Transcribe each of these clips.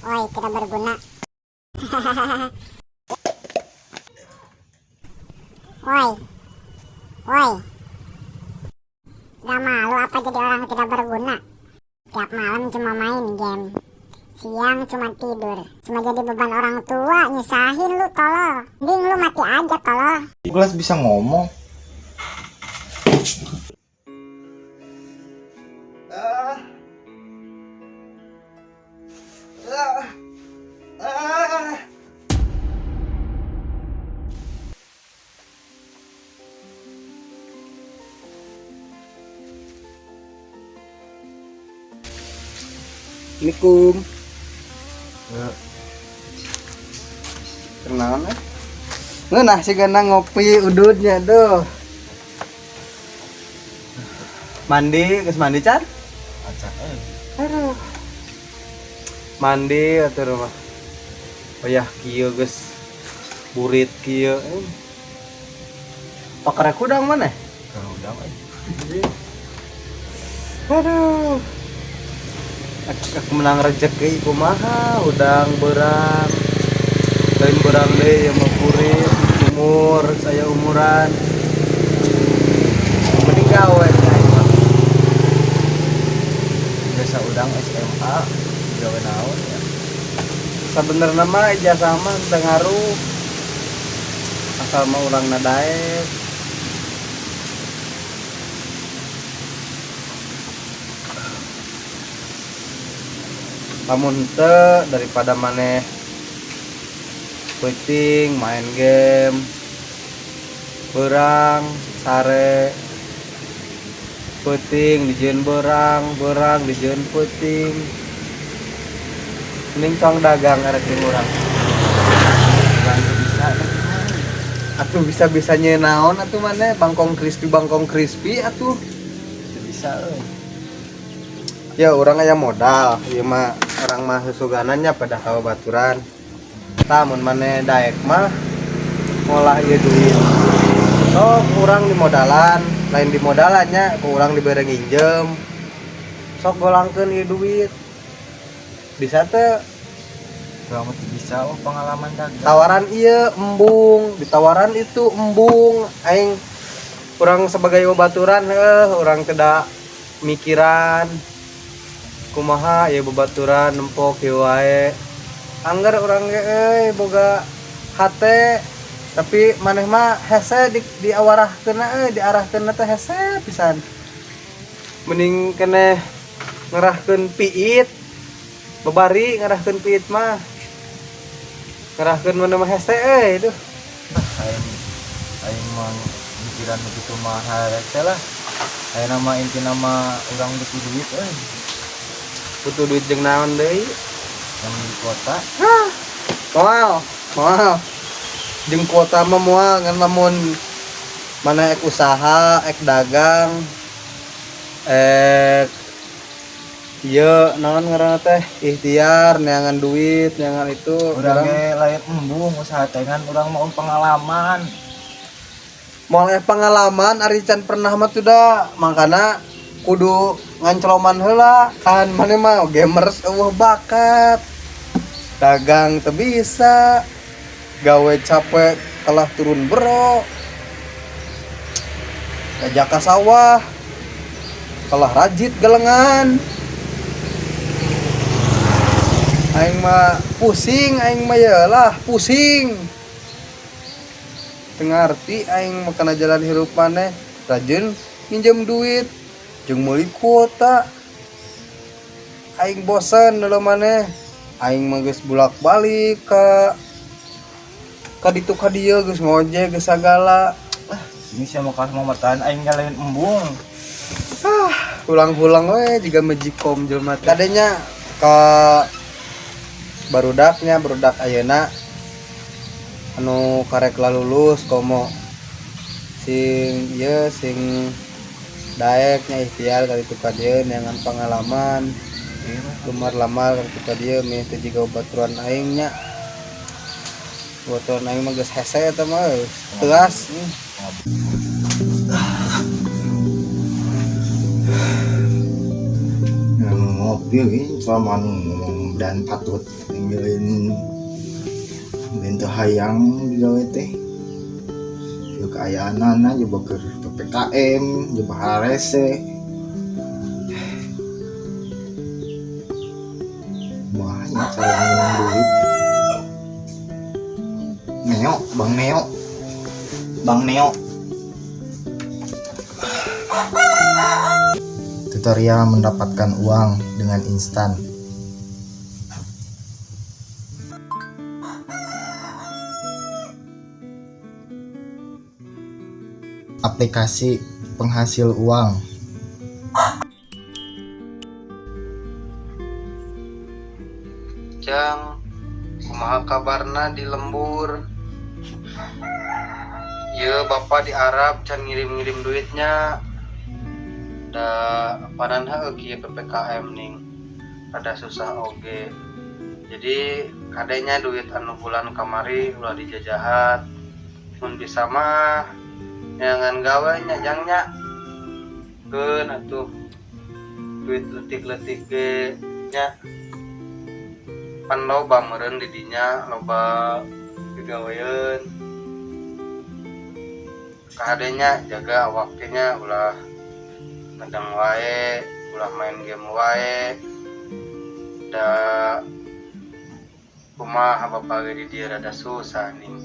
Woi, tidak berguna. Woi, woi, gak malu apa jadi orang tidak berguna? Tiap malam cuma main game, siang cuma tidur, cuma jadi beban orang tua, nyusahin lu tolol. Mending lu mati aja tolol. Gelas bisa ngomong. Ah. Ah. Ah. Assalamualaikum. Ya. Kenalan eh? Ngeunah sih gana ngopi udutnya tuh. Mandi, geus mandi can? Acan eh. Aduh. Mandi atuh rumah. Oh ya, kieu geus burit kieu. Pakarek hudang mana? Kalau udang eh. Aduh. Aku menang rezeki kumaha udang berang. Lain berang deh yang mau kurit, umur, saya umuran. Mending gawe aing mah. Biasa udang SMA gawe naon ya. Sabenerna mah ijazah mah teu ngaruh. Asal mah urangna daek. Lamun teu daripada maneh peuting main game berang sare peuting dijieun berang, berang dijieun peuting. Mending cong dagang arek jeung urang. Urang teu bisa teh. Atuh bisa-bisa nyeun naon atuh maneh bangkong crispy atuh. Teu bisa euy. Ya urang aya modal, ieu mah urang mah susuganan nya pada ka babaturan. Tah, mun maneh daek mah ngolah ieu duit. Sok urang di modalan, lain di modalannya, ku urang dibere nginjem. Sok golangkeun ieu duit. Bisa teu? Urang mah teu bisa, oh, pengalaman dagang. Tawaran iya embung, ditawaran itu embung. Aing kurang sebagai babaturan, urang tidak mikiran kumaha ya babaturan nempo kieu wae. Angger urang ge euy boga hate, tapi maneh mah hese diawarahkeunna euy, diarahkeunna teh hese pisan. Mending keneh ngerahkeun piit, babari ngerahkeun piit mah. Ngerahkeun mana mah hese euy, duh. Aing aing mah mikiran nu kitu mah harese lah. Ayeuna mah intina mah urang butuh duit euy. Butuh duit jeung naon deui? Yang di kota. Moal, moal. Jeung kuota mah moal, ngan lamun mana ek usaha, ek dagang, ek ieu naon ngaranna teh, ikhtiar neangan duit, neangan itu. Urang ge lain embung usaha teh, ngan urang mau pengalaman. Moal pengalaman ari can pernah mah tuh da, mangkana kudu ngancloman heula kan. Maneh mah gamers euweuh bakat, dagang teu bisa, gawe capek kalah turun bro, ngajak ka sawah kalah rajit gelengan. Aing mah pusing, aing mah ya lah pusing. Teu ngarti aing mah kana jalan hirup maneh, rajin minjem duit jeung meuli kuota. Aing bosen dulu maneh. Aing mah geus bolak-balik ka ditu ka dieu, geus ngojek geus sagala. Ini sia mah kalah mamataan aing ge lain embung. Hulang-hulang we jiga magicom jelema teh. Kadenya ka barudaknya, barudak ayeuna anu karek lalulus, komo sing ieu sing daek nya ikhtiar ka ditu ka dieu neangan pengalaman, lumar-lamar ka ditu ka dieu, meh teu jiga babaturan aing nya. Babaturan aing mah geus hese eta mah euy, teuas. Ngopi ini selama ngomong dan patut ninggalin lain teu hayang digawe teh. Ieu kaayaanana coba ke PPKM, coba harese. Banyak cara ngomong duit. Neo, Bang Neo. Bang Neo. Tutorial mendapatkan uang dengan instan. Aplikasi penghasil uang. Jang, kumaha kabarna di lembur? Ieu bapak di Arab can ngirim-ngirim duitnya. Da panan heueuh kieu PPKM ning rada susah oge. Jadi kadenya duit anu bulan kamari ulah dijajahat. Mun bisa mah neangan gawe nya jang nya. Keun atuh duit leutik-leutik ge nya. Pan loba meureun di dinya loba digaweun. Kahadenya jaga awak teh nya, ulah ngedang wae, ulah main game wae. Da kumaha bapak ge di dieu rada susah nih.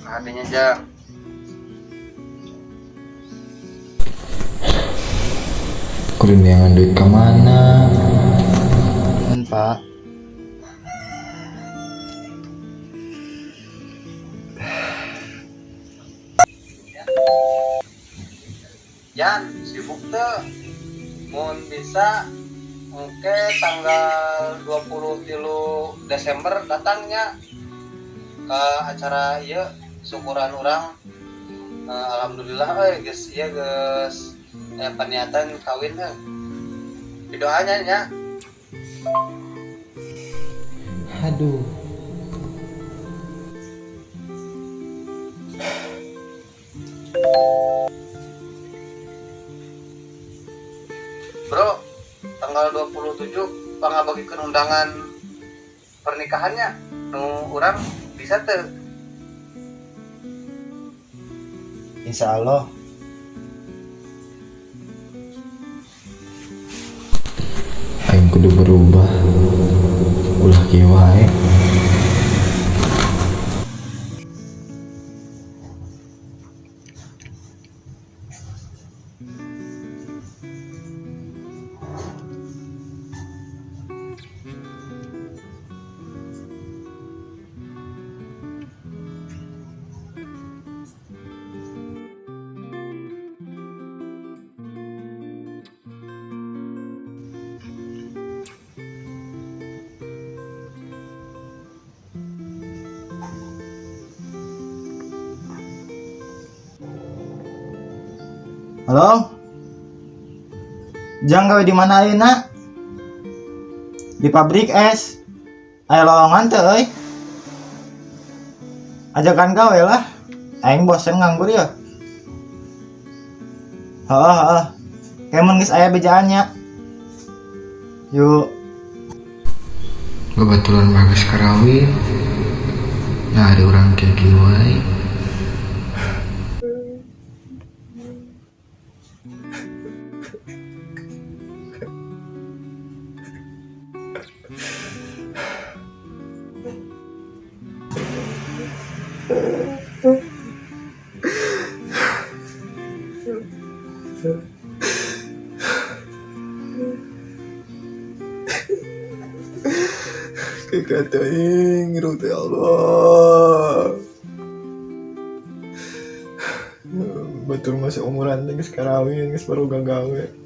Kahadenya jang. Kudu neangan duit ka mana? Pak. Yan, sibuk teu? Mun bisa engke tanggal 23 Desember datangnya ke acara ieu syukuran urang. Alhamdulillah euy geus ieu geus paniatan kawin euy. Didoanya nya. Aduh. Bro, tanggal 27 pangabagikeun undangan pernikahannya nu urang bisa teu? Insya Allah. Aing kudu berubah, ulah kieu wae. Halo? Jang, gawe di mana ayeuna? Di pabrik es. Aya lowongan teu euy? Ajakan gawe lah. Aing bosen nganggur ya. Heeh, heeh. Kemun geus aya bejaannya. Yuk. Kebetulan bagus karawin. Nah, ada orang kayak gini wae. Kekateuing hirup teh, ya Allah. Batur masih umuran teh geus karawin, geus baru gagawe.